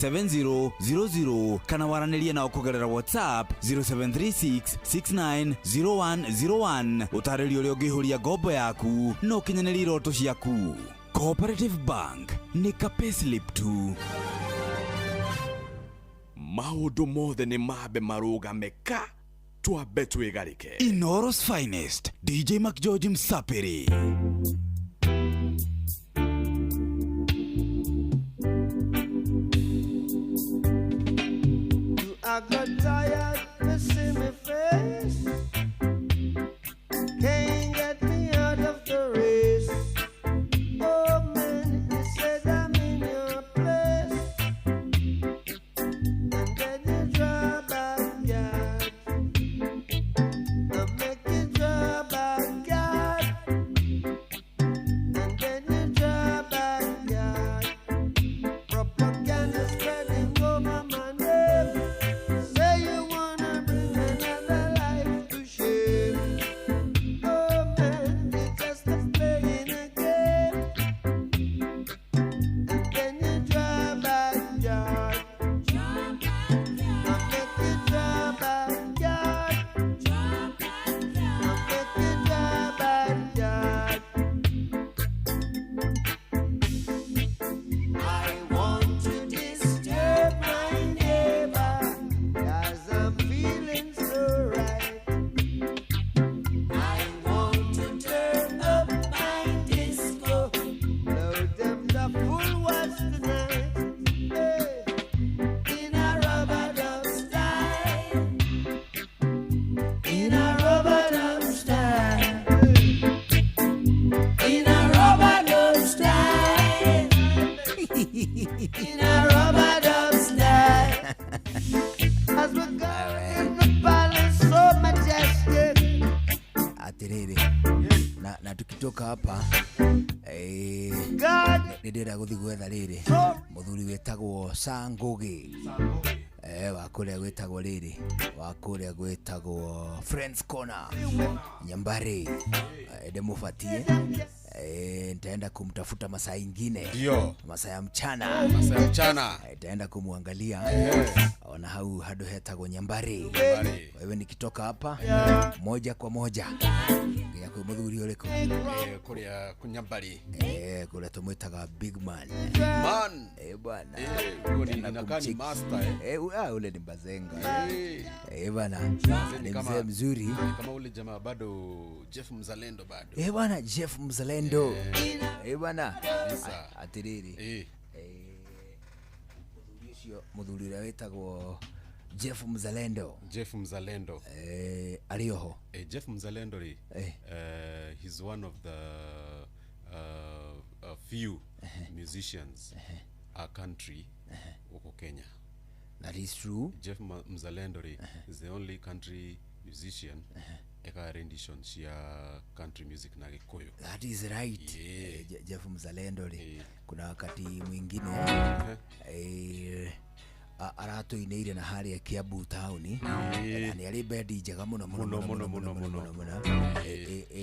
7000 kana waranĩrie nao kũgerera WhatsApp 0736690101. Ũtarĩrio ũrĩa ũngĩihũria ngombo yaku na ũkinyanĩrie iroto ciaku. Cooperative Bank nĩ ka payslip tu. Maũndũ mothe nĩ mambe marũgame ka twambe twĩgarĩke. Inooro's finest, DJ McGeorge Msapiri. You I got tired to see me face. Can't get me out of the race. Oh man, you said I'm in your place. And then you draw back, God. I make you draw back, God. And then you draw back, God. Propaganda spreading over my name. Say you wanna bring another life to shame. Oh man, you just a playing a game. And then you draw back, yard. I make you draw back, yard. I make you draw back, yard. I want to disturb my neighbor, 'cause I'm feeling so right. I want to turn up my disco, blow them the full watch tonight. Hey, in a rubber dub style, in a rubber dub style, in a rubber dub style. In a rubber dub style. As we go in the palace so majestic. Atiriri, na tukitoka hapa, God nĩ ndĩrenda gũthiĩ gwetha rĩrĩ mũthuri wĩtagwo Sangugi, wa kũrĩa gwĩtagwo rĩrĩ, wa kũrĩa gwĩtagwo Friends Corner, Nyambari. Ndĩmũbatie, nitaenda kumtafuta masaa ingine. Ndio. Masaa ya mchana. Masaa ya mchana. Nitaenda kumwangalia ona hau handũ hetagwo Nyambari. Nyambari. Kwa hivyo nikitoka hapa moja kwa moja nginya kwĩ mũthuri ũrĩkũ? Kũrĩa kunyambari. Kũrĩa tũmwĩtaga big man. Man. Bwana. Huyo ni Nitaenda inakaa ni kumcheki. master, eh. Ule ni bazenga. Bwana, Ni ni mzee mzuri. Ni kama ule jamaa bado, Jeff Mzalendo bado. Bwana, Jeff Mzalendo, bwana. Kabisa. Atiriri, mũthuri ũcio, mũthuri ũrĩa wĩtagwo Jeff Mzalendo. Jeff Mzalendo. Arĩ oho? Jeff Mzalendo ri, he's one of the few musicians our country huko Kenya. That is true. Jeff Mzalendo ri is the only country musician eka rendition cia country music na Gikuyu. That is right. Yeah. Jeff Mzalendo ri, kuna wakati mwingine aratũinĩire na harĩa Kiambu taũni na nĩ arĩ bendi njega mũno mũno. Mũno, mũno mũno, mũno mũno, mũno mũno.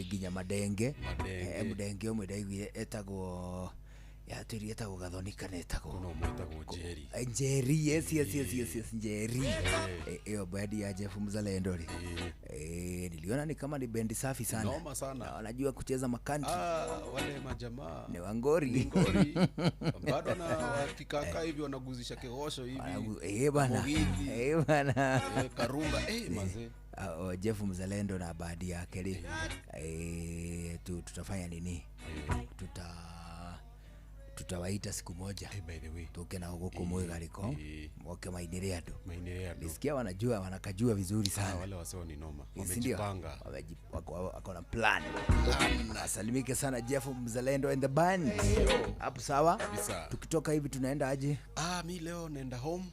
Nginya madenge. Madenge. Mũdenge ũmwe ndaiguire etagwo, yatwĩrire etagwo Gathoni kana etagwo Kuna ũmwe wĩtagwo Jerry. Njeri, yes, Njeri. Hiyo bendi ya Jeff Mzalendo ri, niliona ni kama ni bendi safi sana. Noma sana. Na wanajua kucheza makantri. Ah, wale majamaa Ni wangori. Ngori bado na wakikaka hivi wanaguzisha kihosho hivi. Bana. Mugithi. Bana. Karumba, mazee. Ah, oh, Jeff Mzalendo na baadi yake ri, tutafanya nini, tutawaita siku moja. By the way, Tuke nao gũkũ mwĩgarĩko, moke mainĩre andũ. Mainĩre andũ. Nisikia wanajua, wanakajua vizuri Ah, sana. wale waseo ni noma. Si ndio? Wamejipanga. Wako na plan. Asalimike sana Jeff Mzalendo and the band hapo, sawa. Kabisa. Tukitoka hivi tunaenda aje? Ah, mi leo naenda home.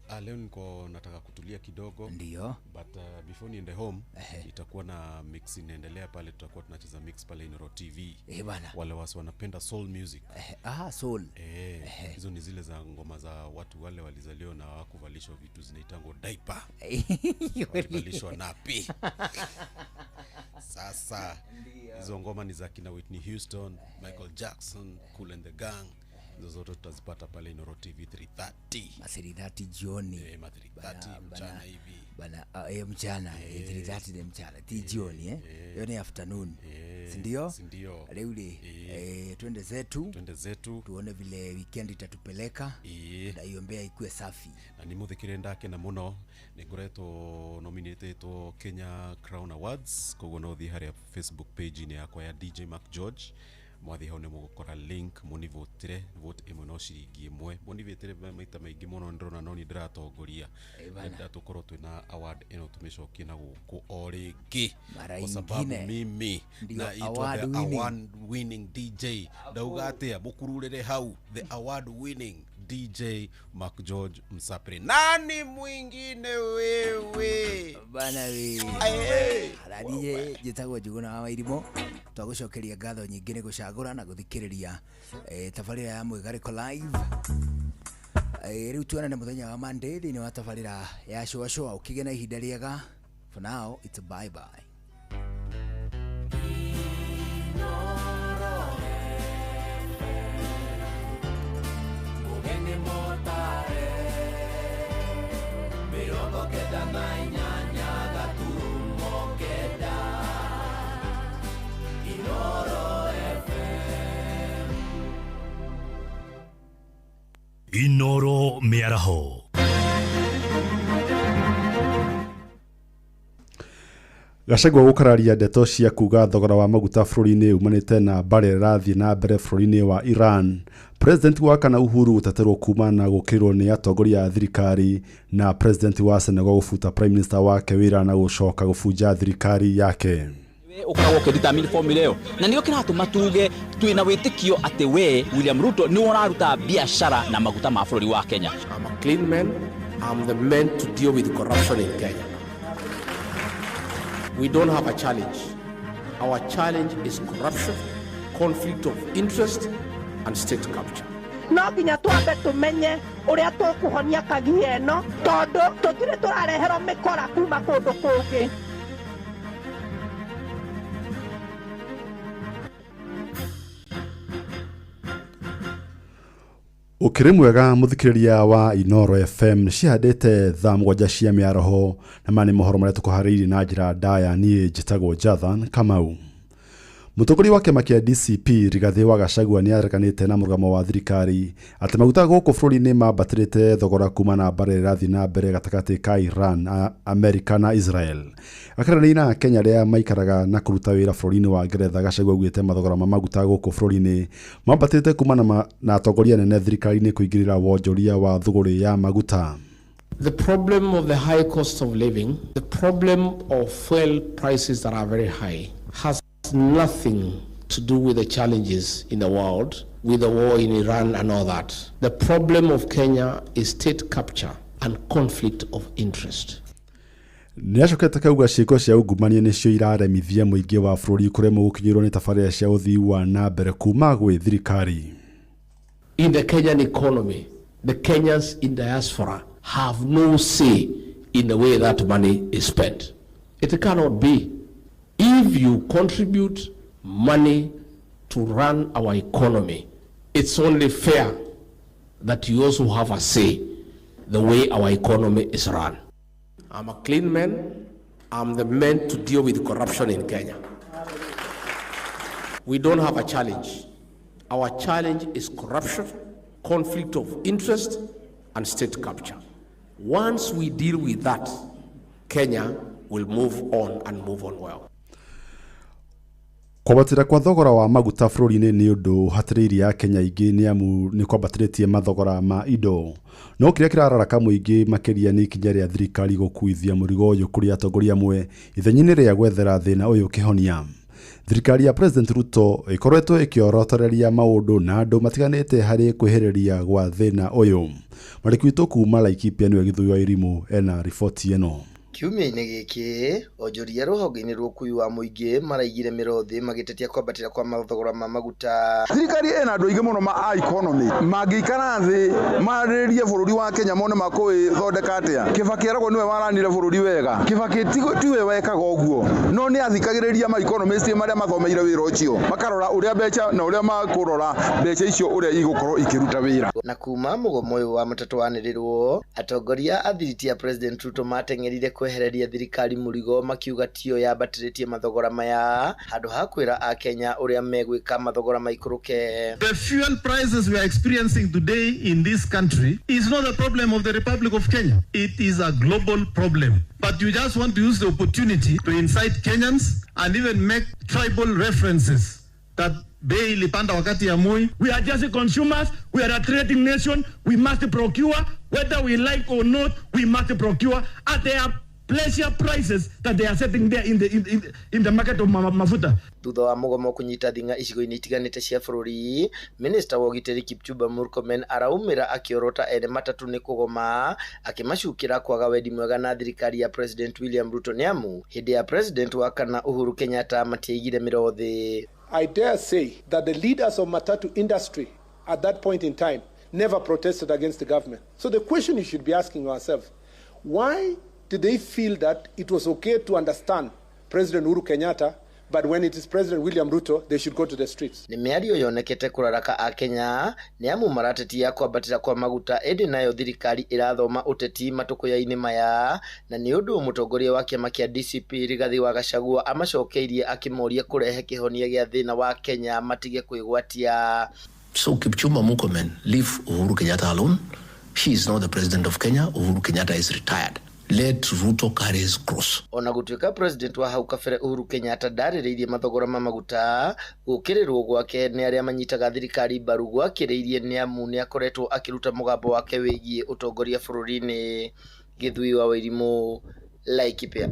Ah, leo niko nataka kutulia kidogo. Ndio. But before niende home, itakuwa na mix inaendelea pale, tutakuwa tunacheza mix pale Inoro TV. Bana. Wale wasi wanapenda soul music. Ah, soul. Hizo ni zile za ngoma za watu wale walizaliwa na hawakuvalishwa vitu zinaitangwa diaper. Walivalishwa nappy. Sasa hizo ngoma ni za kina Whitney Houston, Michael Jackson, Kool and the Gang. Hizo zote tutazipata pale Inoro TV 3:30. 3:30 jioni. Ma 3:30 mchana hivi. Bana, mchana, 3:30 ni mchana, ti jioni, eh. Hiyo ni afternoon. Si ndio? Si ndio? Rĩu rĩ, twende zetu. Twende zetu. Tuone vile weekend itatupeleka. Na iombea ikue safi. Na nä må thä kä re ndakena må no nä ngoretwo nominatetwo Kenya Crown Awards, koguo no thiä harä a Facebook page-inä yakwa ya DJ Mark George, mwathiĩ hau nĩ mũgũkora link mũnivotire. Vote ĩmwe no ciringi ĩmwe. Mũnivĩtire maita maingĩ mũno, ndĩrona no niĩ ndĩratongoria. Ndenda tũkorwo twĩna award ĩno tũmĩcokie na gũkũ o rĩngĩ Mara kwa sababu ingine. mimi Ndio naitwa award the winning. award winning DJ. Ndauga atĩa? Mũkururĩre hau, the award winning DJ Mark George Msapri, nani mwingine wewe? Bana we. Aye. Haraniĩ njĩtagwo Njuguna wa Wairimũ, twagũcokeria ngatho nyingĩ nĩ gũcagũra na gũthikĩrĩria tabarĩra ya Mwĩgarĩko Live. Rĩu tuonane mũthenya wa Monday thĩinĩ wa tabarĩra ya Shũa Shũa. Ũkĩgĩa na ihinda rĩega. For now it's bye bye. 98.9 Inoro FM. Inoro Mĩaraho. Gachagua gũkararia ndeto cia kuga thogora wa maguta bũrũri-inĩ umanĩte na mbara ĩrathiĩ na mbere bũrũri-inĩ wa Iran. President wa kana Uhuru gũteterwo kuma na gũkĩrĩrwo nĩ atongoria a thirikari, na President wa Senegal gũbuta Prime Minister wake wĩra na gũcoka gũbunja thirikari yake. We ũkoragwo ũkĩdetermine formula ĩyo, na nĩkĩo kĩratũma tuge twĩna wĩtĩkio atĩ we William Ruto nĩwe ũraruta biacara na maguta ma bũrũri wa Kenya. I'm a clean man. I'm the man to deal with corruption in Kenya. We don't have a challenge. Our challenge is corruption, conflict of interest, and state capture. No nginya twambe tumenye uria tukuhonia kagia ĩno, tondu tutire turareherwo mikora kuma kundu kungi. Ũkĩrĩ mwega mũthikĩrĩria wa Inoro FM, cihandĩte thaa 7 cia mĩaraho, na maya nĩ mohoro marĩa tũkũharĩirie na njĩra ndaya. Niĩ njĩtagwo Jathan Kamau. Mũtongoria wa kĩama kĩa DCP Rigathĩ wa Gachagua nĩ areganĩte na mũrũgamo wa thirikari atĩ maguta gũkũ bũrũri-inĩ mambatĩrĩte thogora kuma na mbara ĩrĩa ĩrathiĩ na mbere gatagatĩ ka Iran, Amerika na Israel. Akaranĩria na Kenya arĩa maikaraga na kũruta wĩra bũrũri-inĩ wa Ngeretha, Gachagua augĩte mathogora ma maguta gũkũ bũrũri-inĩ mambatĩrĩte kuma na atongoria anene thirikari-inĩ kũingĩrĩra wonjoria wa thũgũrĩ ya maguta. The problem of the high cost of living, the problem of fuel prices that are very high, has nothing to do with the challenges in the world, with the war in Iran and all that. The problem of Kenya is state capture and conflict of interest. Nĩ acokete kauga ciĩko cia ungumania nĩcio iraremithia mũingĩ wa bũrũri kũremwo gũkinyĩrwo nĩ tabarĩra cia ũthii wa na mbere kuma gwĩ thirikari. In the Kenyan economy, the Kenyans in diaspora have no say in the way that money is spent. It cannot be. If you contribute money to run our economy, it's only fair that you also have a say the way our economy is run. I'm a clean man. I'm the man to deal with corruption in Kenya. We don't have a challenge. Our challenge is corruption, conflict of interest, and state capture. Once we deal with that, Kenya will move on and move on well. Kwambatĩra kwa thogora wa maguta bũrũri-inĩ nĩ ũndũ ũhatĩrĩirie Akenya aingĩ, nĩ amu nĩ kwambatĩrĩtie mathogora ma indo, no kĩrĩa kĩrararaka mũingĩ makĩria nĩ ikinya rĩa thirikari gũkuithia mũrigo ũyũ kũrĩ atongoria amwe ithenya-inĩ rĩa gwethera thĩna ũyũ kĩhonia. Thirikari ya President Ruto ĩkoretwo ĩkĩorotoreria maũndũ na andũ matiganĩte harĩ kwĩhĩrĩria gwa thĩna ũyũ. Marĩki witũ kuma Laikipia nĩwe Gĩthũi wa Irimũ ena riboti ĩno. Kiumia-inĩ gĩkĩ, onjoria rũhonge-inĩ rwa ũkui wa mũingĩ maraigire mĩro thĩ magĩtetia kwambatĩra kwa mathogora ma maguta. Thirikari ĩna andũ aingĩ mũno ma a economy mangĩikara thĩ marĩrĩrie bũrũri wa Kenya mone makũwĩthondeka atĩa. Kibaki eragwo nĩwe waranire bũrũri wega. Kibaki tiwe wekaga ũguo, no nĩ athikagĩrĩria ma economist marĩa mathomeire wĩra ũcio, makarora ũrĩa mbeca na ũrĩa makũrora mbeca icio ũrĩa igũkorwo ikĩruta wĩra. Na kuma mũgomo ũyũ wa matatũ wanĩrĩrwo, atongoria a thiriti ya President Ruto mateng'erire kwehereria thirikari mũrigo makiuga tiyo yambatĩrĩtie mathogora maya handũ ha kwĩra akenya ũrĩa megwĩka mathogora maikũrũke. The fuel prices we are experiencing today in this country is not a problem of the Republic of Kenya. It is a global problem. But you just want to use the opportunity to incite Kenyans and even make tribal references that bei ilipanda wakati ya Moi. We are just consumers. We are a trading nation. We must procure. Whether we like or not, we must procure at their pleasure prices that they are setting there in the market of mafuta. Thutha wa mũgomo kũnyita thing'a icigo-inĩ itiganĩte cia bũrũri, minista wa ũgitĩri Kipchumba Murkomen araumĩra akĩorota ene matatũ nĩ kũgoma, akĩmacukĩra kwaga wendi mwega na thirikari ya President William Ruto nĩamu hĩndĩ ya President wa kana Uhuru Kenyatta matiaigire mĩro thĩ. I dare say that the leaders of matatu industry at that point in time never protested against the government. So the question you should be asking yourself, why did they feel that it was okay to understand President Uhuru Kenyatta, but when it is President William Ruto, they should go to the streets? Nĩ mĩario yonekete kũraraka akenya nĩ amu maratetia kwambatĩra kwa maguta, ĩndĩ nayo thirikari ĩrathoma ũteti matũkũya-inĩ maya, na nĩ ũndũ mũtongoria wa kĩama kĩa DCP Rigathi wa Gachagua amacokeirie akĩmoria kũrehe kĩhonia gĩa thĩna wa Kenya matige kwĩgwatia. So Kipchumba Murkomen, leave Uhuru Kenyatta alone. He is not the president of Kenya. Uhuru Kenyatta is retired. Let Ruto carry his cross. Ona gũtuĩka president wa hau kabere Uhuru Kenyatta ndarĩrĩirie mathogora ma maguta, gũkĩrĩrwo gwake nĩ arĩa manyitaga thirikari mbaru gwakĩrĩirie nĩ amu nĩ akoretwo akĩruta mũgambo wake wĩgiĩ ũtongoria bũrũri-inĩ. Gĩthui wa Wairimũ, Laikipia.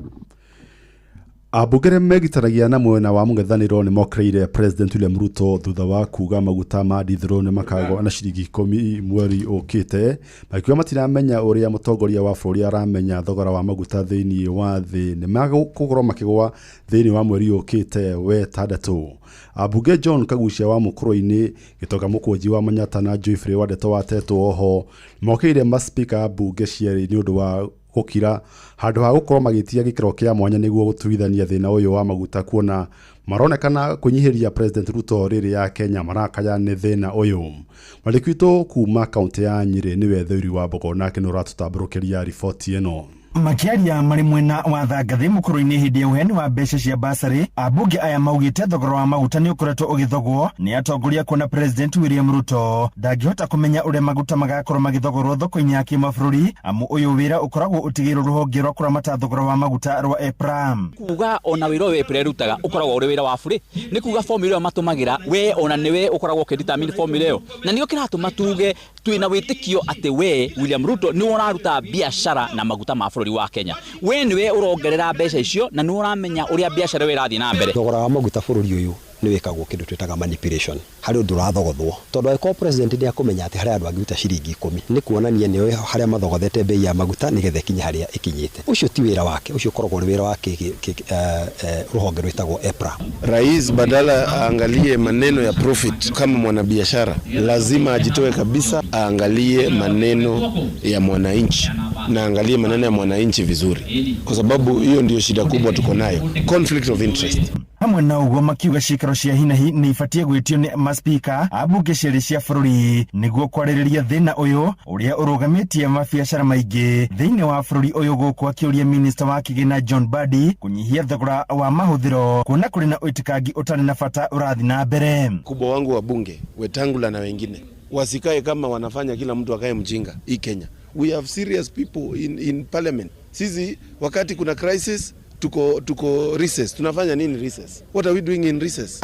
Ambunge arĩa megitaragia na mwena wa mũng'ethanĩro nĩ mokĩrĩire President William Ruto thutha wa kuga maguta ma dithero nĩ makagwa na ciringi 10 mweri ũkĩte, makiuga matiramenya ũrĩa mũtongoria wa bũrũri aramenya thogora wa maguta thĩinĩ wa thĩ nĩ magũkorwo makĩgwa thĩinĩ wa mweri ũkĩte wetandatũ. Ambunge John Kagucia wa Mũkũrũ-inĩ, Gĩtonga Mũkũnji wa Manyata na Geoffrey Wandeto wa Tetwo oho mokĩrĩire maspika a mbunge cierĩ nĩ ũndũ wa gũkira handũ ha gũkorwo magĩtia gĩkĩro kĩa mwanya nĩguo gũtuithania thĩna ũyũ wa maguta, kuona maronekana kwĩnyihĩria President Ruto rĩrĩ ya Kenya marakaya nĩ thĩna ũyũ. Mwandĩki witũ kuma kaũntĩ ya Nyĩrĩ nĩwe Theuri wa Mbogo, nake nĩ ũratũtambũrũkĩria riboti ĩno. Makĩaria marĩ mwena wa Thangathĩ Mũkũrũ-inĩ hĩndĩ ya ũheani wa mbeca cia basarĩ, ambunge aya maugĩte thogora wa maguta nĩ ũkoretwo ũgĩthogwo nĩ atongoria, kuona President William Ruto ndangĩhota kũmenya ũrĩa maguta magakorwo magĩthogorwo thoko-inĩ ya kĩmabũrũri, amu ũyũ wĩra ũkoragwo ũtigĩirwo rũhonge rwa kũramata thogora wa maguta rwa EPRA. Kuga ona wĩra ũyũ EPRA ĩrutaga ũkoragwo ũrĩ wĩra wa burĩ, nĩ kuga formula ĩyo matũmagĩra we ona nĩwe ũkoragwo ũkĩdetermine formula ĩyo, na nĩkĩo kĩratũma tuge twĩna wĩtĩkio atĩ we William Ruto nĩwe ũraruta biacara na maguta ma bũrũri wa Kenya. We nĩwe ũrongerera mbeca icio na nĩwe ũramenya ũrĩa biacara ĩyo ĩrathiĩ na mbere. Thogora wa maguta bũrũri ũyũ nĩ wĩkagwo kĩndũ twĩtaga manipulation, harĩ ũndũ ũrathogothwo, tondũ angĩkorwo president nĩ akũmenya atĩ harĩ andũ angĩruta ciringi 10, nĩ kuonania nĩoĩ harĩa mathogothete bei ya maguta nĩgetha ĩkinye harĩa ĩkinyĩte. Ũcio ti wĩra wake, ũcio ũkoragwo ũrĩ wĩra wa rũhonge rwĩtagwo EPRA. Rais badala aangalie maneno ya profit kama mwanabiashara, lazima ajitoe kabisa, aangalie maneno ya mwananchi na aangalie maneno ya mwananchi vizuri, kwa sababu hiyo ndio shida kubwa tuko nayo, conflict of interest. Hamwe na ũguo, makiuga ciikaro cia hinahi nĩ ibatiĩ gwĩtio nĩ maspika a mbunge cierĩ cia bũrũri nĩguo kwarĩrĩria thĩna ũyũ ũrĩa ũrũgamĩtie mabiacara maingĩ thĩinĩ wa bũrũri ũyũ, gũkũ akĩũria minista wa kĩgĩna John Mbadi kũnyihia thogora wa mahũthĩro, kuona kũrĩ na ũitĩkangi ũtarĩ na bata ũrathiĩ na mbere. Kubwa wangu wa bunge Wetangula na wengine wasikae kama wanafanya kila mtu akae mjinga. Hii Kenya we have serious people in parliament. Sisi wakati kuna crisis tuko recess. Tunafanya nini recess? What are we doing in recess?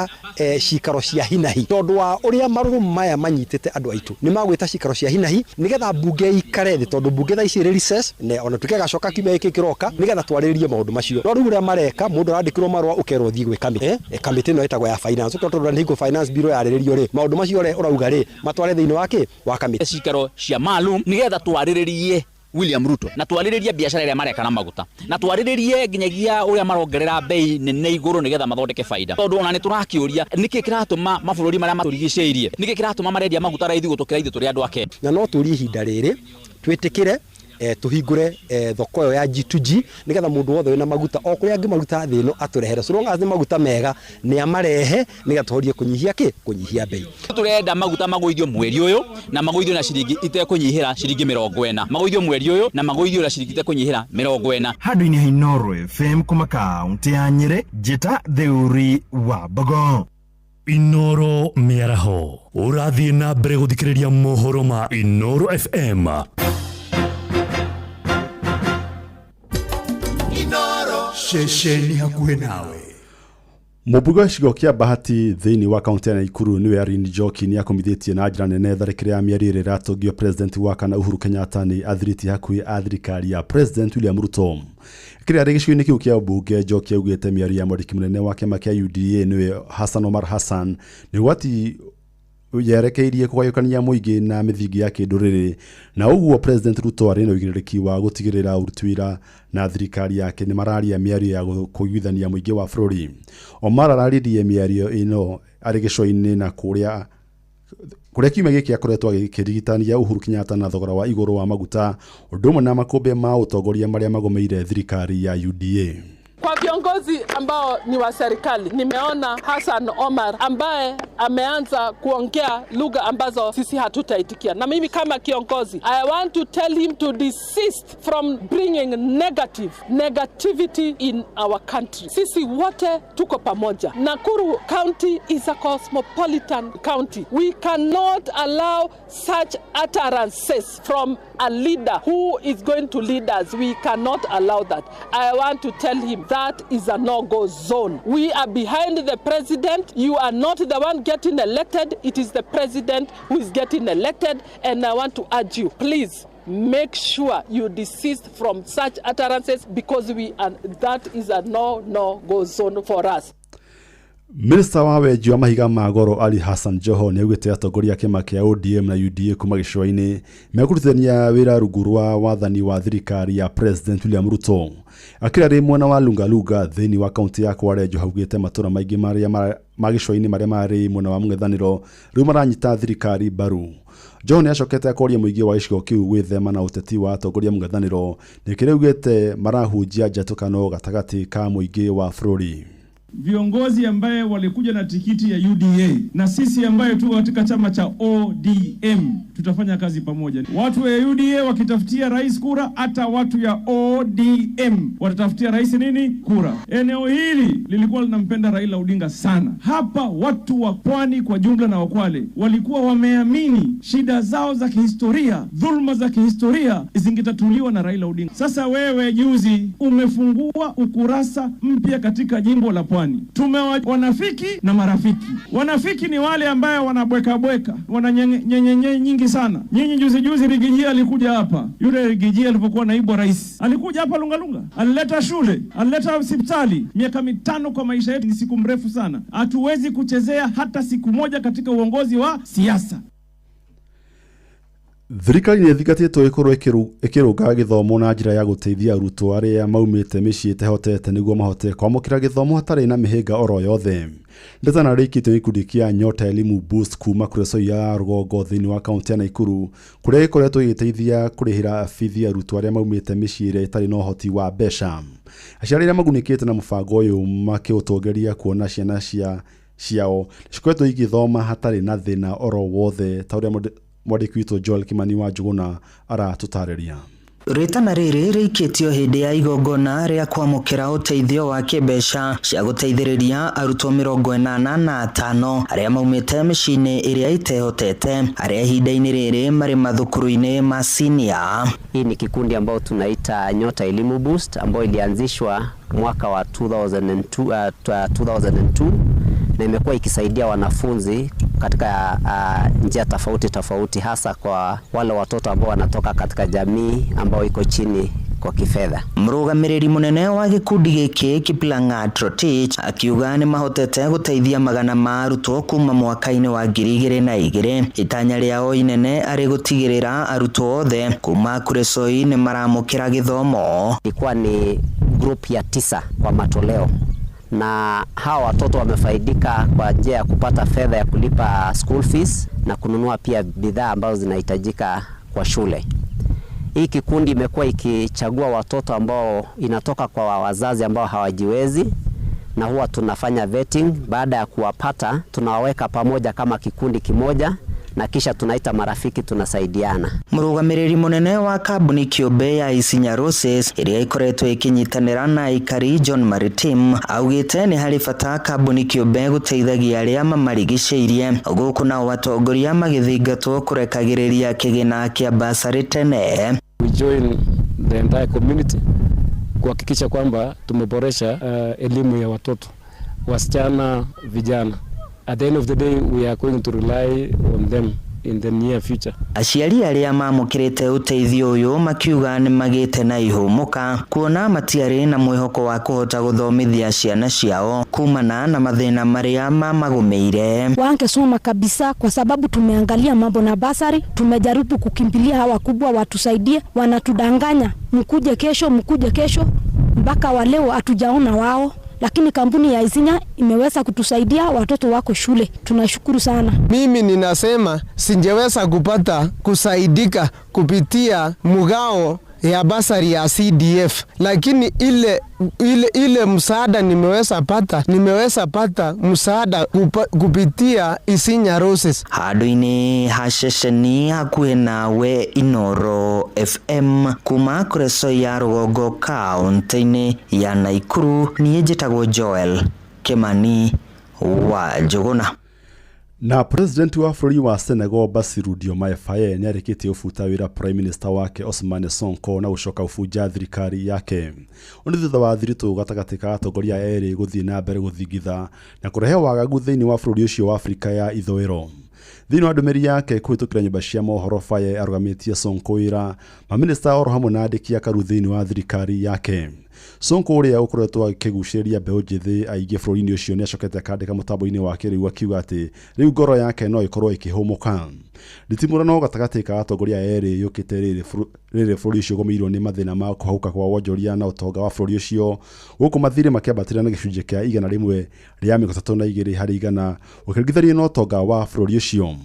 Cikaro cia hinahi, tondu wa uria marũrũ maya manyitĩte andũ aitũ, nĩ magwĩta cikaro cia hinahi nĩgetha mbunge ikare thĩ, tondũ mbunge thaa ici ĩrĩ recess ne ona tuke gacoka kiumia gĩkĩ kĩroka nĩgetha twarĩrĩrie maũndũ macio. No rĩu ũrĩa mareka, mũndũ arandĩkĩrwo marũa ũkerwo thiĩ gwĩ kamĩtĩ, kamĩtĩ ĩno ĩtagwo ya finance, ũkerwo tondũ nĩ hingo finance bill yarĩrĩrio rĩ, maũndũ macio ũrĩa ũrauga rĩ, matware thĩinĩ wa kĩ wa kamĩtĩ. Cikaro cia maalum nĩgetha twarĩrĩrie. William Ruto na twarĩrĩrie biacara ĩrĩa mareka na maguta na twarĩrĩrie nginyagia ũrĩa marongerera bei nene igũrũ nĩgetha mathondeke baida, tondũ ona nĩ tũrakĩũria nĩkĩ kĩratũma mabũrũri marĩa matũrigicĩirie, nĩkĩ kĩratũma marendia maguta raithi gũtũkĩra ithuĩ tũrĩ andũ a Kenya. Na no tũrie ihinda rĩrĩ twĩtĩkĩre tuhingure thoko ĩyo ya G2G nigetha mundu wothe wina maguta o kuria angimaruta thi ino aturehere, so long as ni maguta mega ni amarehe nigetha tuhorie kunyihia ki kunyihia bei. Turenda maguta magũithio mweri ũyũ na magũithio na ciringi itekũnyihĩra ciringi 40, magũithio mweri ũyũ na magũithio na ciringi itekũnyihĩra 40. Handũ-inĩ ha Inooro FM kuma kaunti ya Nyĩrĩ, Njĩta Theuri wa Mbogo. Inooro mĩaraho ũrathiĩ na mbere gũthikĩrĩria mohoro ma Inooro FM. Ceceni hakuhĩ nawe. Mũmbunge wa gĩcigo kĩa Bahati thĩinĩ wa kaunti ya Nakuru nĩwe Irene Njoki nĩ akomithĩtie na njĩra nene tharĩkĩra ya mĩario ĩrĩa ĩratongio President wa kana Uhuru Kenyatta nĩ athirĩtie hakuhĩ a thirikari ya President William Ruto. Kĩrĩa arĩ gĩcigo-inĩ kĩu kĩa ũmbunge, Njoki augĩte mĩario ya mwandĩki mũnene wa kĩama kĩa UDA nĩwe Hassan Omar Hassan nĩ ũgwati yerekeirie kũgayũkania mũingĩ na mĩthingi ya kĩndũrĩrĩ, na ũguo President Ruto arĩ na ũigĩrĩrĩki wa gũtigĩrĩra ũruti wĩra na thirikari yake nĩ mararia mĩario ya kũiguithania mũingĩ wa bũrũri. Omar araririe mĩario ĩno arĩ gĩcũa-inĩ na kũrĩa kiumia gĩkĩ akoretwo akĩrigitania Uhuru Kenyatta na thogora wa igũrũ wa maguta, ũndũ ũmwe na makũmbĩ ma ũtongoria marĩa magomeire thirikari ya UDA. Kwa viongozi ambao ni wa serikali, nimeona Hassan Omar ambaye ameanza kuongea lugha ambazo sisi hatutaitikia. Na mimi kama kiongozi, I want to tell him to desist from bringing negativity in our country. Sisi wote tuko pamoja. Nakuru County is a cosmopolitan county. We cannot allow such utterances from a leader who is going to lead us. We cannot allow that. I want to tell him that is a no-go zone. We are behind the president. You are not the one getting elected. It is the president who is getting elected. And I want to urge you, please make sure you desist from such utterances, because that is a no-go zone for us. Minista wa wenji wa mahiga ma goro Ali Hassan Joho nĩ augĩte atongoria a kĩama kĩa ODM na UDA kuma gĩcũa-inĩ mekũrutithania wĩra rungu rwa wathani wa thirikari ya President William Ruto. Akĩra arĩ mwena wa Lungalunga thĩinĩ wa kaunti ya Kwale, Joho augĩte matũra maingĩ marĩa ma gĩcũa-inĩ marĩa marĩ mwena wa mũng'ethanĩro rĩu maranyita thirikari mbaru. Joho nĩ acokete akoria mũingĩ wa gĩcigo kĩu gwĩthema na ũteti wa atongoria mũng'ethanĩro nĩkĩrĩa augĩte marahunjia njatũkano gatagatĩ ka mũingĩ wa bũrũri. Viongozi ambaye walikuja na tikiti ya UDA na sisi ambaye tuko katika chama cha ODM tutafanya kazi pamoja. Watu wa UDA wakitafutia rais kura, hata watu ya ODM watatafutia rais nini? Kura. Eneo hili lilikuwa linampenda Raila Odinga sana. Hapa watu wa Pwani kwa jumla na Wakwale walikuwa wameamini shida zao za kihistoria, dhulma za kihistoria zingetatuliwa na Raila Odinga. Sasa wewe juzi umefungua ukurasa mpya katika jimbo la Pwani. Tumewa wanafiki na marafiki. Wanafiki ni wale ambaye wanabweka bweka, wananyenyenye nyingi sana. Nyinyi juzi juzi Rigijia alikuja hapa. Yule Rigijia alipokuwa naibu rais, alikuja hapa Lungalunga, alileta shule, alileta hospitali. Miaka 5 kwa maisha yetu ni siku mrefu sana. Hatuwezi kuchezea hata siku moja katika uongozi wa siasa. Thirikari nĩ ĩthingatĩtwo ĩkorwo ĩkĩrũnga gĩthomo na njĩra ya gũteithia arutwo arĩa maumĩte mĩciĩ ĩtehotete nĩguo mahote kwamũkĩra gĩthomo hatarĩ na mĩhĩnga oro yothe. Ndeto narĩkĩtio nĩ gĩkundi kĩa Nyota Elimu Boost kuma Kuresoi ya rũgongo thĩinĩ wa kaunti ya Nakuru, kũrĩa gĩkoretwo gĩgĩteithia kũrĩhĩra bithi arutwo arĩa maumĩte mĩciĩ ĩrĩa ĩtarĩ na ũhoti wa mbeca. Aciari arĩa magunĩkĩte na mũbango ũyũ makĩũtongoria kuona ciana ciao cikoretwo igĩthoma hatarĩ na thĩna oro wothe, ta ũrĩa mwandĩki witũ Joel Kimani wa Njuguna aratũtarĩria. Rĩtana rĩrĩ rĩikĩtio hĩndĩ ya igongona rĩa kwamũkĩra ũteithio wa kĩmbeca cia gũteithĩrĩria arutwo 85 arĩa maumĩte mĩciĩ-inĩ ĩrĩa ĩtehotete, arĩa ihinda-inĩ rĩrĩ marĩ mathukuru-inĩ ma senior. Hii ni kikundi ambao tunaita Nyota Elimu Boost ambayo ilianzishwa mwaka wa 2002 na imekuwa ikisaidia wanafunzi katika njia tofauti tofauti, hasa kwa wale watoto ambao wanatoka katika jamii ambao iko chini kwa kifedha. Mũrũgamĩrĩri mũnene wa gĩkundi gĩkĩ Kiplangat Rotich akiuga nĩ mahotete gũteithia magana ma arutwo kuma mwaka-inĩ wa 2002. Itanya rĩao inene arĩ gũtigĩrĩra arutwo othe kuma Kuresoi nĩ maramũkĩra gĩthomo. Ilikuwa ni group ya 9 kwa matoleo, na hawa watoto wamefaidika kwa njia ya kupata fedha ya kulipa school fees na kununua pia bidhaa ambazo zinahitajika kwa shule. Hii kikundi imekuwa ikichagua watoto ambao inatoka kwa wazazi ambao hawajiwezi, na huwa tunafanya vetting. Baada ya kuwapata, tunawaweka pamoja kama kikundi kimoja na kisha tunaita marafiki, tunasaidiana. Mũrũgamĩrĩri mũnene wa kambuni kĩũmbe ya Isinya Roses ĩrĩa ĩkoretwo ĩkĩnyitanĩra na aikari John Maritim augĩte nĩ harĩ bata kambuni kĩũmbe gũteithagia arĩa mamarigicĩirie, gũkũ nao atongoria magĩthingatwo kũrekagĩrĩria kĩgĩna kĩa basarĩ tene. We join the entire community kuhakikisha kwamba tumeboresha elimu ya watoto wasichana, vijana. At the end of the day, we are going to rely on them in the near future. Aciari arĩa mamũkĩrĩte ũteithio ũyũ makiuga nĩ magĩte na ihũmũka kuona matiarĩ na mwĩhoko wa kũhota gũthomithia ciana ciao kumana na mathĩna marĩa mamagũmĩire. Wangesoma kabisa, kwa sababu tumeangalia mambo na basari, tumejaribu kukimbilia hawa kubwa watusaidie, wanatudanganya mkuje kesho, mkuje kesho, mpaka wa leo hatujaona wao. Lakini kampuni ya Isinya imeweza kutusaidia, watoto wako shule, tunashukuru sana. Mimi ninasema singeweza kupata kusaidika kupitia mgao ya basari ya CDF, lakini ile msaada nimeweza pata msaada kupitia Isinya Roses. Handũ-inĩ ha ceceni hakuhĩ nawe Inoro FM kuma Kuresoi ya rũgongo kaũntĩ-inĩ ya Naikuru, niĩ njĩtagwo Joel Kimani wa Njũgũna. Na president wa bũrũri wa Senegal Bassirou Diomaye Faye nĩarĩkĩtie gũbuta wĩra prime minister wake Ousmane Sonko na gũcoka gũbunja thirikari yake. Ũũ nĩ thutha wa thiritũ gatagatĩ ka atongoria erĩ gũthiĩ na mbere gũthingitha na kũrehe wagagu thĩinĩ wa bũrũri ũcio wa Afrika ya ithũĩro. Thĩinĩ wa ndũmĩrĩri yake kũhĩtũkĩra nyũmba cia mohoro, Faye arũgamĩtie Sonko wĩra, maminista oro hamwe na andĩki a karu thĩinĩ wa thirikari yake. Sonko ũrĩa ũkoretwo akĩgucĩrĩria mbeũ njĩthĩ aingĩ bũrũri-inĩ ũcio nĩacokete akandĩka mũtambo-inĩ wake rĩu akiuga atĩ rĩu ngoro yake no ĩkorwo ĩkĩhũmũka. Nditimũrano gatagatĩ ka atongoria erĩ yũkĩte rĩrĩ bũrũri ũcio ũgũmĩirwo nĩ mathĩna ma kũhauka kwa wonjoria na ũtonga wa bũrũri ũcio, gũkũ mathirĩ makĩambatĩra na gĩcunjĩ kĩa 132 harĩ igana ũkĩringithanio na ũtonga wa bũrũri ũcio.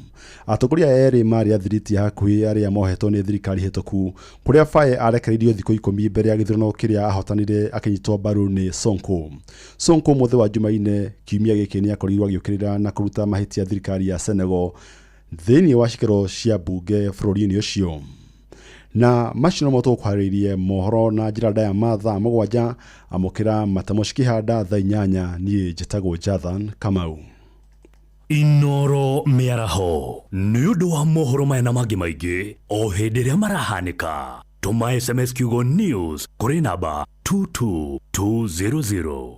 Atongoria erĩ marĩ athiriti hakuhĩ arĩa mohetwo nĩ thirikari hĩtũku, kũrĩa Faye arekereirio thikũ 10 mbere ya gĩthurano kĩrĩa ahotanire akĩnyitwo mbaru nĩ Sonko. Sonko mũthĩ wa Jumaine kiumia gĩkĩ nĩakorirwo agĩũkĩrĩra na kũruta mahĩtia thirikari ya Senegal thĩinĩ wa cikĩro cia mbunge bũrũri-inĩ ũcio. Na macio nomo tũgũkwarĩirie mohoro na njĩra ndaya ma thaa 7, amũkĩra matemo cikĩhanda thaa 8. Niĩ njĩtagwo Jathan Kamau. Inoro mĩaraho nĩ ũndũ wa mohoro maya na mangĩ maingĩ o hĩndĩ ĩrĩa marahanĩka. Tũma SMS kiugo news kũrĩ namba 22200.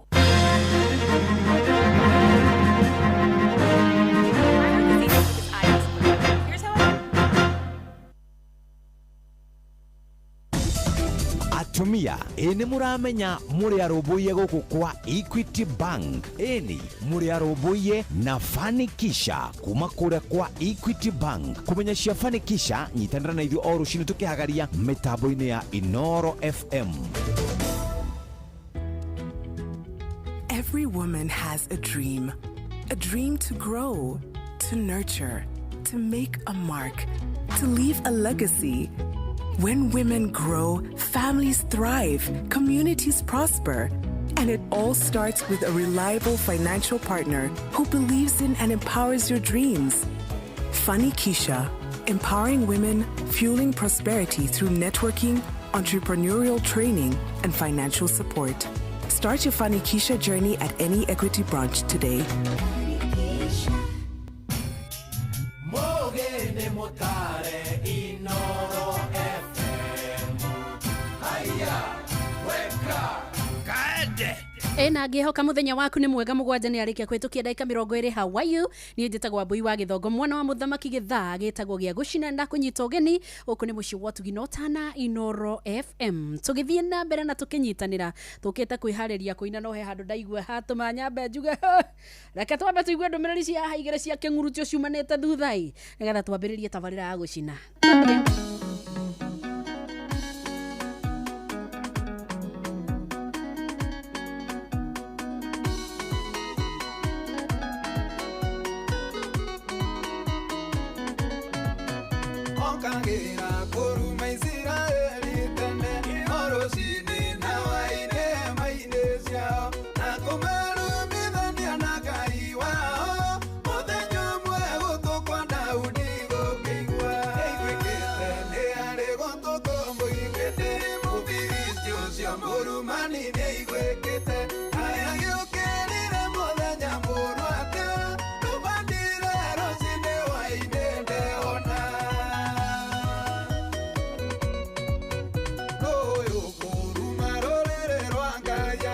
Atumia ĩ nĩ mũramenya mũrĩ arũmbũiye gũkũ kwa Equity Bank, ĩni mũrĩ arũmbũiye na Fanikisha kuma kũrĩa kwa Equity Bank. Kũmenya cia Fanikisha, nyitanĩra na ithuĩ o rũcinĩ tũkĩhagaria mĩtambo-inĩ ya Inoro FM. Every woman has a dream to grow, to nurture, to make a mark, to leave a legacy. When women grow, families thrive, communities prosper. And it all starts with a reliable financial partner who believes in and empowers your dreams. Fanikisha, empowering women, fueling prosperity through networking, entrepreneurial training, and financial support. Start your Fanikisha journey at any Equity branch today. Ĩna ngĩhoka mũthenya waku nĩ mwega. 7 nĩ arĩkia kũhĩtũkia ndagĩka 20. How are you? Niĩ njĩtagwo Wambui wa Gĩthongo, mwana wa mũthamaki. Gĩthaa gĩtagwo gĩa gũcina na kũnyita ũgeni. Gũkũ nĩ mũciĩ wa ũtugi na ũtana, Inoro FM. Tũgĩthiĩ na mbere na tũkĩnyitanĩra, tũkĩte kwĩharĩria kũina, no he handũ ndaigua hatũma nyambe njuge reke twambe tũigue ndũmĩrĩri cia haha igĩrĩ cia kĩng'urutio ciumanĩte thutha-ĩ, nĩgetha twambĩrĩrie tabarĩra ya gũcina. Okagĩra kũruma Isiraeli tene o rũcinĩ na hwaĩ-inĩ hema-inĩ ciao na kũmarumithania na Ngai wao. Mũthenya ũmwe gũtũ kwa Daudi gũkĩigua ĩiguĩkĩte nĩ arĩ gũtũ kũmũiguĩte. Mũfilisti ũcio mũrumani nĩaiguĩkĩte. Aya gĩũkĩrire mũthenya mũũru atĩa, ndũbandire rũcinĩ hwaĩ-inĩ ndeona. Ũyũ kũruma rũrĩrĩ rwa Ngai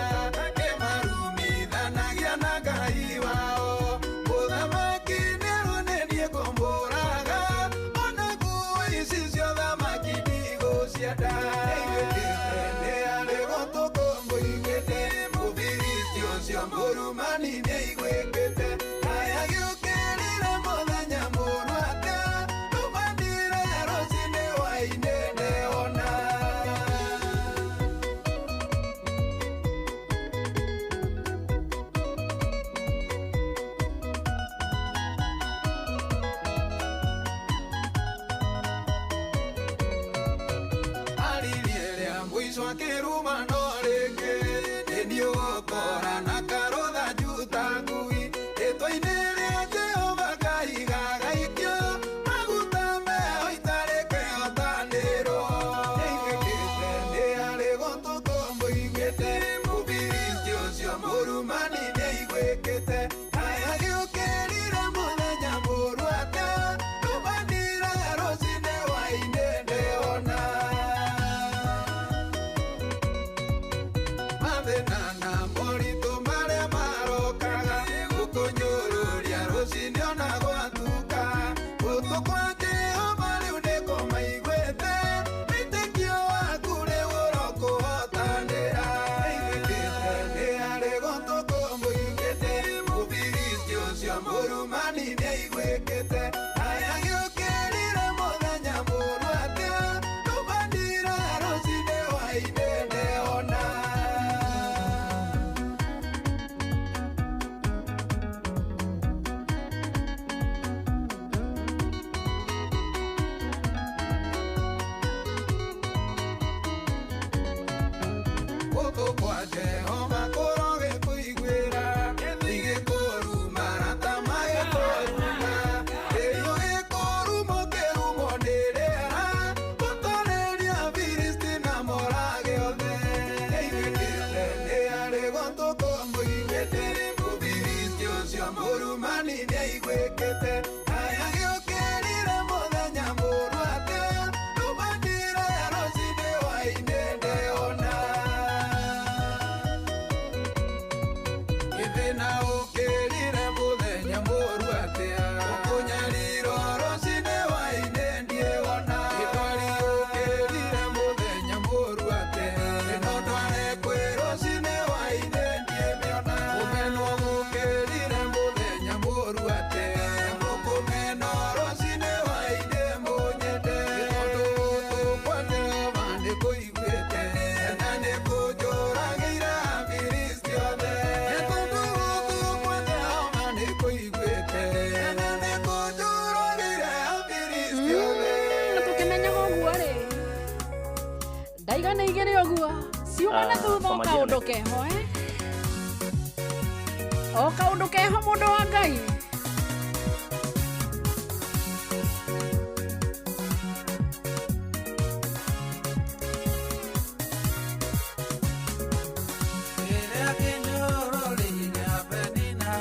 akĩmarumithanagia na Ngai wao. Mũthamaki nĩaronenie kũmũraga, ona nguo ici cia ũthamaki ndigũcienda. Nĩaiguĩkĩte nĩ arĩ gũtũ kũmũiguĩte. Mũfilisti ũcio mũrumani nĩaiguĩkĩte. Aya gĩũkĩrire mũthenya mũũru atĩa, ndũbandire rũcinĩ hwaĩ-inĩ ndeona. Aririe rĩa mũico akĩruma no rĩngĩ nĩ ũgũkora na karũtha njuta ngui rĩtwa-inĩ rĩa Jehova Ngai gagaikio maguta meho itarĩ kĩhotanĩrwo. Nĩaiguĩkĩte nĩ arĩ gũtũ kũmũiguĩte. Mũfilisti ũcio mũrumani nĩaiguĩkĩte. Aya gĩũkĩrire mũthenya mũũru atĩa, ndũbandire rũcinĩ hwaĩ-inĩ ndeona. Mathĩna na moritũ marĩa marokaga gũkũnyũrũria rũcinĩ ona gwatuka. Gũtũ kwa Jehova rĩu nĩkũmaiguĩte, wĩtĩkio waku rĩu ũrokũhotanĩra. Nĩaiguĩkĩte nĩ arĩ gũtũ kũmũiguĩte. Mũfilisti ũcio mũrumani nĩaiguĩkĩte. Aya gĩũkĩrire mũthenya mũũru atĩa, ndũbandire rũcinĩ hwaĩ-inĩ ndeona. Gũtũ kwa Jehova kũrogĩkũiguĩra, gĩkũruma rata magĩkũruma. Ĩyo gĩkũrumwo kĩrumwo nĩ rĩera, gũtũrĩria Afilisti na morage othe. Nĩaiguĩkĩte nĩ arĩ gũtũ kũmũiguĩte. Mũfilisti ũcio mũrumani nĩaiguĩkĩte. Aya gĩũkĩrire mũthenya mũũru atĩa, ndũbandire rũcinĩ hwaĩ-inĩ ndeona. Gĩthĩna ũkĩrire mũthenya mũũru atĩa, ũkũnyarirwo rũcinĩ hwaĩ-inĩ ndiĩwona. Gĩtwari ũkĩrire mũthenya mũũru atĩa, ĩno ndware kwĩ rũcinĩ hwaĩ-inĩ ndiĩmĩona. Kũmenwo gũkĩrire mũthenya mũũru atĩa, mũkũmenwo rũcinĩ hwaĩ-inĩ mũnyende. Tondũ gũtũ kwa Jehova nĩkũiguĩte, na nĩkũnjũragĩire Afilisti othe. Tondũ gũtũ kwa Jehova nĩkũiguĩte, na nĩkũnjũragĩire Afilisti othe. Na tũkĩmenyaga ũguo rĩ, ndaigana igĩrĩ ũguo ciuma na thutha kwa o majina kaũndũ keho, eh? O kaũndũ keho, mũndũ wa Ngai. Rĩrĩa kĩnyũrũri-inĩ Penina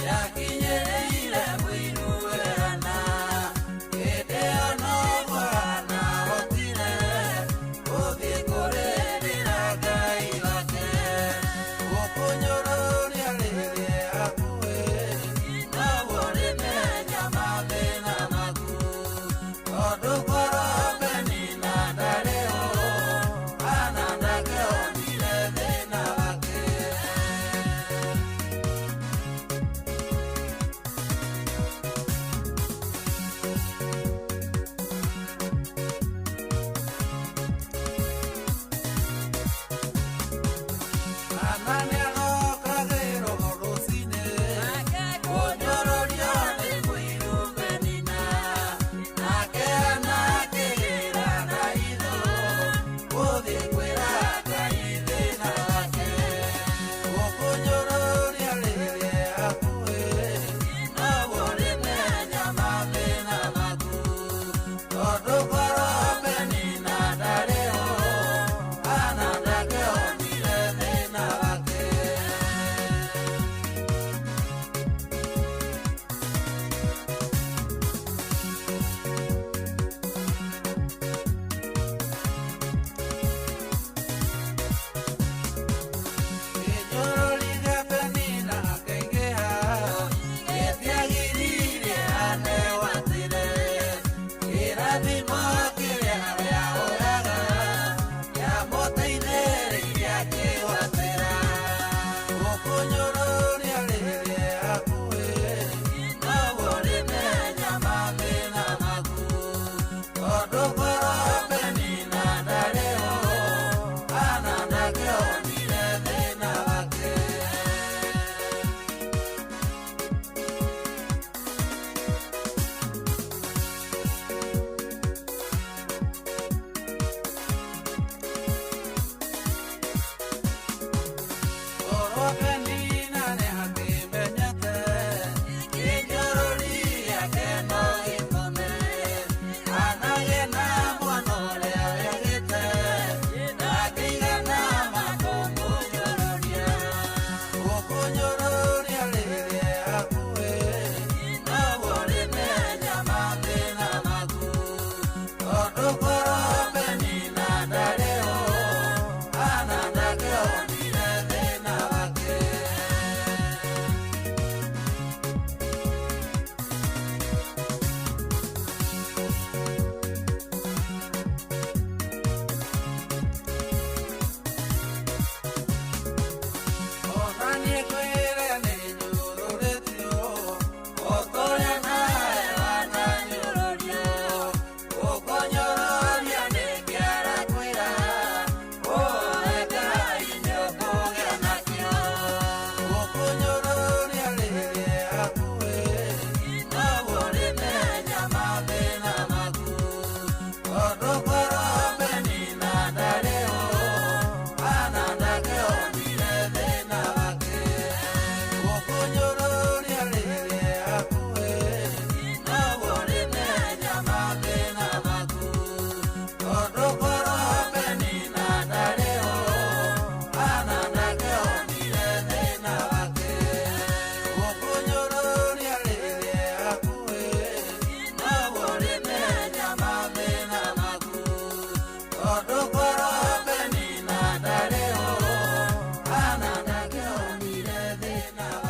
yakinyĩrĩire mũinuĩrana, hĩndĩ ĩyo noguo Hana ahotire gũthiĩ kũrĩ Ngai wake.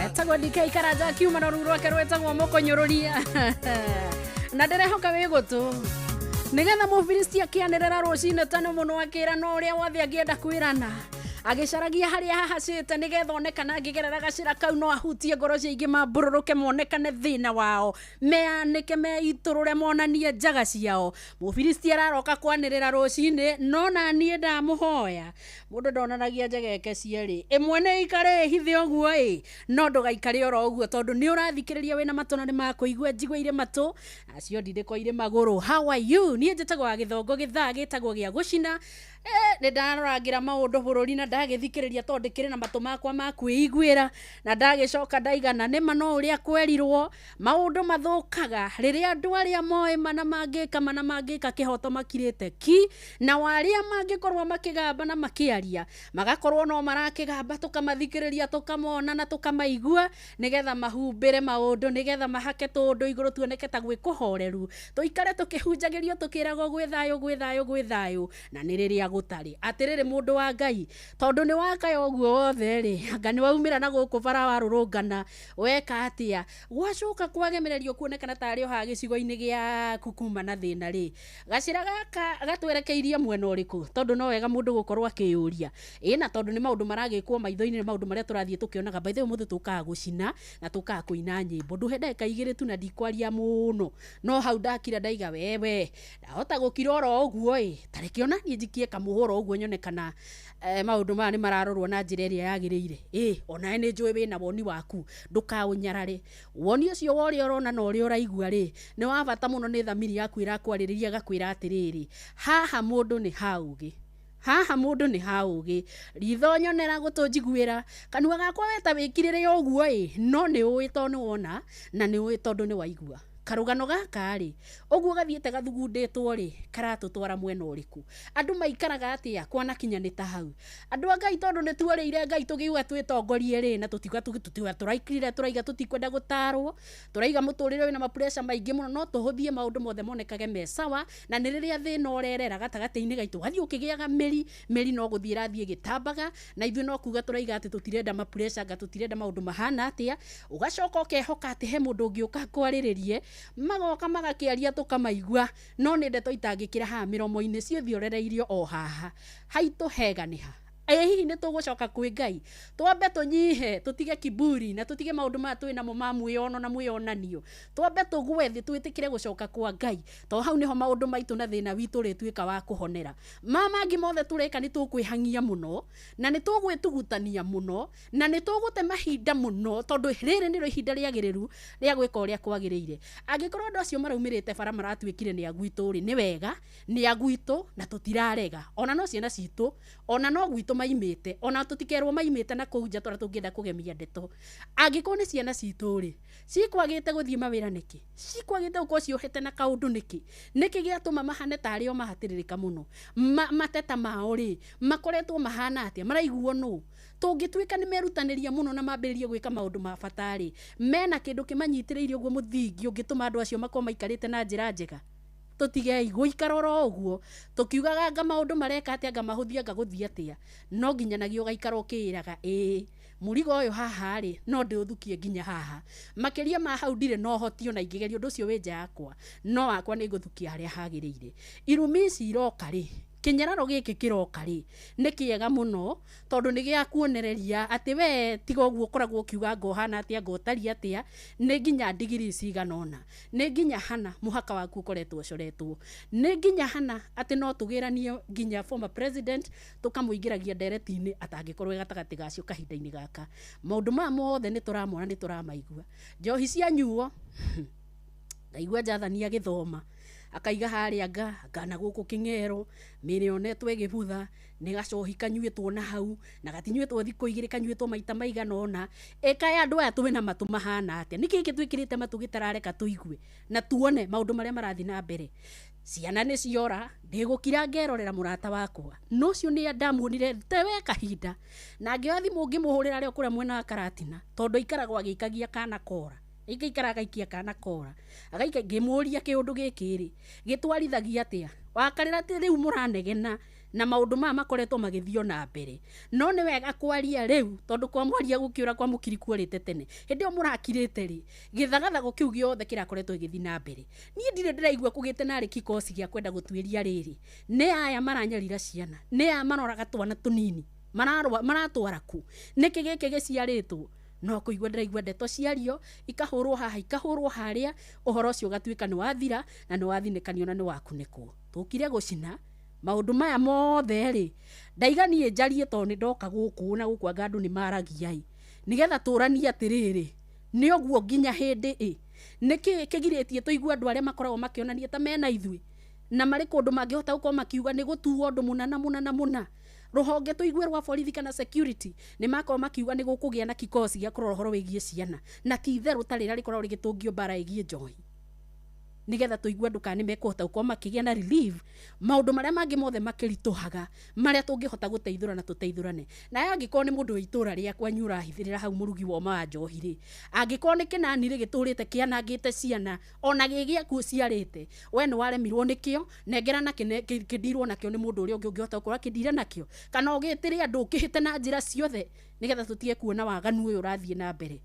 Etagwo DK Karanja akiuma na rũu rwake rwetagwo mũkũnyũrũria na ndĩrehoka wĩ gũtũ nĩgetha mũfilisti akĩanĩrĩra rũcinĩ tene mũno akĩra no ũrĩa wothe angĩenda kwĩrana agĩcaragia harĩa hahacĩte nĩgetha onekana angĩgerera gacĩra kau no ahutie ngoro cia ingĩ mambũrũrũke monekane thĩna wao meanĩke meitũrũre monanie njaga ciao. Mũfilisti araroka kwanĩrĩra rũcinĩ no naniĩ ndamũhoya mũndũ ndonanagia njegeke cierĩ ĩmwe nĩ ikare ĩhithe ũguo ĩ no ndũgaikare oro ũguo tondũ nĩ ũrathikĩrĩria wĩna matũ na nĩ makũigua njigua irĩ matũ acio ndindĩko irĩ magũrũ. How are you? Niĩ njĩtagwo wa Gĩthongo gĩthaa gĩtagwo gĩa gũcina. Nĩ ndarorangĩra maũndũ bũrũri na ndagĩthikĩrĩria tondũ ndĩkĩrĩ na matũ makwa ma kwĩiguĩra na ndagĩcoka ndaigana nĩma no ũrĩa kwerirwo maũndũ mathũkaga rĩrĩa andũ arĩa moĩ mana mangĩka mana mangĩka kĩhoto makirĩte ki na arĩa mangĩkorwo makĩgamba na makĩaria magakorwo no marakĩgamba tũkamathikĩrĩria tũkamona na tũkamaigua nĩgetha mahumbĩre maũndũ nĩgetha mahake tũũndũ igũrũ tuoneke ta gwĩ kũhoreru tũikare tũkĩhunjagĩrio tũkĩragwo gwĩ thayũ gwĩ thayũ gwĩ thayũ na nĩ rĩrĩa gũtarĩ. Atĩrĩrĩ mũndũ wa Ngai tondũ nĩ wakaya ũguo wothe rĩ anga nĩ waumĩra na gũkũ bara warũrũngana weka atĩa gwacoka kwagemererio kuonekana tarĩ o haha gĩcigo-inĩ gĩaku kuma na thĩna rĩ gacĩra gaka gatwerekeirie mwena ũrĩkũ tondũ no wega mũndũ gũkorwo akĩyũria ĩ na tondũ nĩ maũndũ maragĩkwo maitho-inĩ nĩ maũndũ marĩa tũrathiĩ tũkĩonaga. By the way ũmũthĩ tũkaga gũcina na tũkaga kũina nyĩmbo ndũhe ndagĩka igĩrĩ tu na ndikwaria mũno no hau ndakira ndaiga wewe ndahota gũkira oro ũguo ĩ tareke ona niĩ njikie kamũhũro ũguo nyone kana maũndũ maya nĩ mararorwo na njĩra ĩrĩa yagĩrĩire? Ĩ onawe nĩ njũĩ wĩna woni waku, ndũkaũnyarare. Woni ũcio wa ũrĩa ũrona na ũrĩa ũraigua rĩ, nĩ wa bata mũno. Nĩ thamiri yaku ĩrakwarĩrĩria ĩgakwĩra atĩrĩrĩ, haha mũndũ nĩ haũgĩ, haha mũndũ nĩ haũgĩ, ritho nyonera, gũtũ njiguĩra, kanua gakwa weta wĩkirĩre ũguo. Ĩ no nĩ ũĩ tondũ nĩ wona na nĩ ũĩ tondũ nĩ waigua. Karũgano gaka rĩ, ũguo gathiĩte gathugundĩtwo rĩ, karatũtwara mwena ũrĩkũ? Andũ maikaraga atĩa kwanakinya nĩ ta hau? Andũ a Ngai, tondũ nĩ tuorĩire Ngai tũgiuga twĩtongorie rĩ, na tũtiuga tũtiuga tũraikarire tũraiga tũtikwenda gũtarwo, tũraiga mũtũrĩre wĩna mapressure maingĩ mũno, no tũhũthie maũndũ mothe monekage me sawa. Na nĩ rĩrĩa thĩna ũrerera gatagatĩ-inĩ gaitũ, wathiĩ ũkĩgĩaga mĩri, mĩri no gũthiĩ ĩrathiĩ ĩgĩtambaga, na ithuĩ no kuga tũraiga atĩ tũtirenda mapressure, anga tũtirenda maũndũ mahana atĩa. Ũgacoka ũkehoka atĩ he mũndũ ũngĩũka kwarĩrĩrie, magoka magakĩaria tũkamaigua, no nĩ ndeto itangĩkĩra haha mĩromo-inĩ, ciĩthiorereirio o haha haitũ hega nĩ ha. Ĩ hihi nĩ tũgũcoka kwĩ Ngai, twambe tũnyihe, tũtige kiburi na tũtige maũndũ maya twĩ namo ma mwĩono na mwĩonanio, twambe tũgwe thĩ, twĩtĩkĩre gũcoka kwa Ngai, to hau nĩho maũndũ maitũ na thĩna witũ ũrĩtuĩka wa kũhonera. Ma mangĩ mothe tũreka nĩ tũkwĩhang'ia mũno na nĩ tũgwĩtugutania mũno na nĩ tũgũte mahinda mũno, tondũ rĩrĩ nĩrĩo ihinda rĩagĩrĩru rĩa gwĩka ũrĩa kwagĩrĩire. Angĩkorwo andũ acio maraumĩrĩte bara maratuĩkire nĩ a gwitũ rĩ, nĩ wega, nĩ a gwitũ na tũtirarega, ona no ciana citũ, ona no gwitũ maimĩte, ona tũtikerwo maimĩte na kũu nja tũrĩa tũngĩenda kũgemia ndeto. Angĩkorwo nĩ ciana citũ rĩ, cikwagĩte gũthiĩ mawĩra nĩkĩ? Cikwagĩte gũkorwo ciohete na kaũndũ nĩkĩ? Nĩkĩ gĩatũma mahane tarĩ o mahatĩrĩrĩka mũno? Mateta mao rĩ, makoretwo mahana atĩa? Maraiguo nũ? Tũngĩtuĩka nĩ merutanĩria mũno na mambĩrĩrie gwĩka maũndũ ma bata rĩ, mena kĩndũ kĩmanyitĩrĩire ũguo mũthingi ũngĩtũma andũ acio makorwo maikarĩte na njĩra njega? Tũtigei gũikara oro ũguo tũkiugaga anga maũndũ mareka atĩa, anga mahũthia, anga gũthiĩ atĩa. No nginyanagia ũgaikara ũkĩĩraga, ĩĩ mũrigo ũyũ haha rĩ, no ndĩũthukie nginya haha, makĩria ma hau ndirĩ na ũhoti ona ingĩgeria, ũndũ ũcio wĩ nja yakwa, no wakwa nĩ ngũthukia harĩa hagĩrĩire. Irumi ici iroka rĩ, kĩnyararo gĩkĩ kĩroka rĩ, nĩ kĩega mũno tondũ nĩ gĩa kuonereria atĩ we tiga ũguo ũkoragwo ũkiuga anga ũhana atĩa, anga ũtariĩ atĩa, nĩ nginya ndigiri cigana ũna, nĩ nginya hana mũhaka waku ũkoretwo ũcoretwo, nĩ nginya hana atĩ no tũgĩranie nginya former president tũkamũingĩragia ndereti-inĩ atangĩkorwo e gatagatĩ gacio kahinda-inĩ gaka. Maũndũ maya mothe nĩ tũramona, nĩ tũramaigua. Njohi cianyuo, ndaigua Jathani agĩthoma akaiga harĩa anga na gũkũ kĩng'ero mĩrĩ yonetwo ĩgĩbutha nĩ gacohi kanyuĩtwo na hau, na gatinyuĩtwo thikũ igĩrĩ, kanyuĩtwo maita maigana ũna. Ĩkaĩ andũ aya twĩna matũ mahana atĩa? Nĩkĩ gĩkĩ twĩkĩrĩte matũ gĩtarareka tũigue na tuone maũndũ marĩa marathiĩ na mbere? Ciana nĩ ciora, ndĩgũkira ngerorera mũrata wakwa no ũcio nĩ ndamuonire tewe kahinda na ngĩoya thimũ ngĩmũhũrĩra arĩ o kũrĩa mwena wa Karatina, tondũ aikaragwo agĩikagia kana kora, ikaikara agaikia kana kora agaika. Ngĩmũria, kĩũndũ gĩkĩ rĩ, gĩtwarithagia atĩa? Wakarĩra atĩ rĩu mũranegena na maũndũ maya makoretwo magĩthiĩ na mbere, no nĩ wega kwaria rĩu, tondũ kwa mwaria gũkĩũra kwa mũkiri kuorĩte tene. Hĩndĩ ĩyo mũrakirĩte rĩ, gĩthagathago kĩu gĩothe kĩrakoretwo gĩgĩthiĩ na mbere, niĩ ndirĩ ndĩraigua kũgĩte narĩ kikosi gĩa kwenda gũtuĩria rĩrĩ, nĩ aya maranyarira ciana, nĩ aya maroraga twana tũnini, maratwara ku, nĩkĩ gĩkĩ gĩciarĩtwo? No kũigua ndĩraigua ndeto ciario, ikahũrwo haha, ikahũrwo harĩa, ũhoro ũcio ũgatuĩka nĩ wathira na nĩ wathinĩkanio na nĩ wakunĩkwo. Tũkire gũcina maũndũ maya mothe rĩ, ndaiga niĩ njarie tondũ nĩ ndoka gũkũ na gũkũ anga andũ nĩ maragia ĩ, nĩgetha tũranie atĩrĩrĩ, nĩ ũguo nginya hĩndĩ ĩ, nĩkĩ kĩgirĩtie tũigue andũ arĩa makoragwo makĩonania ta mena ithuĩ na marĩ kũndũ mangĩhota gũkorwo makiuga nĩ gũtuo ũndũ mũna na mũna na mũna? Rũhonge tũigue rwa borithi kana security nĩ makorwo makiuga nĩ gũkũgĩa na kikosi gĩa kũrora ũhoro wĩgiĩ ciana, na ti itherũ ta rĩrĩa rĩkoragwo rĩgĩtũngio mbara ĩgiĩ njohi, nĩgetha tũigue andũ kana nĩ mekũhota gũkorwo makĩgĩa na relief. Maũndũ marĩa mangĩ mothe makĩritũhaga, marĩa tũngĩhota gũteithũrana tũteithũrane. Na angĩkorwo nĩ mũndũ wa itũra rĩakwa ũrahithĩrĩra hau mũrugi woma wa njohi rĩ, angĩkorwo nĩ kĩnani rĩ, gĩtũrĩte kĩanangĩte ciana ona gĩ gĩaku ũciarĩte, we nĩ waremirwo nĩkĩo, nengerana kĩndirwo nakĩo nĩ mũndũ ũrĩa ũngĩ ũngĩhota gũkorwo akĩndira nakĩo, kana ũgĩtĩre andũ ũkĩhĩte na njĩra ciothe, nĩgetha tũtige kuona waganu ũyũ ũrathiĩ na mbere.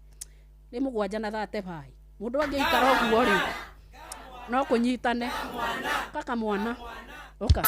Nĩ 7 na 35. Mũndũ angĩikara ũguo rĩ, no kũnyitane kaka mwana ũka.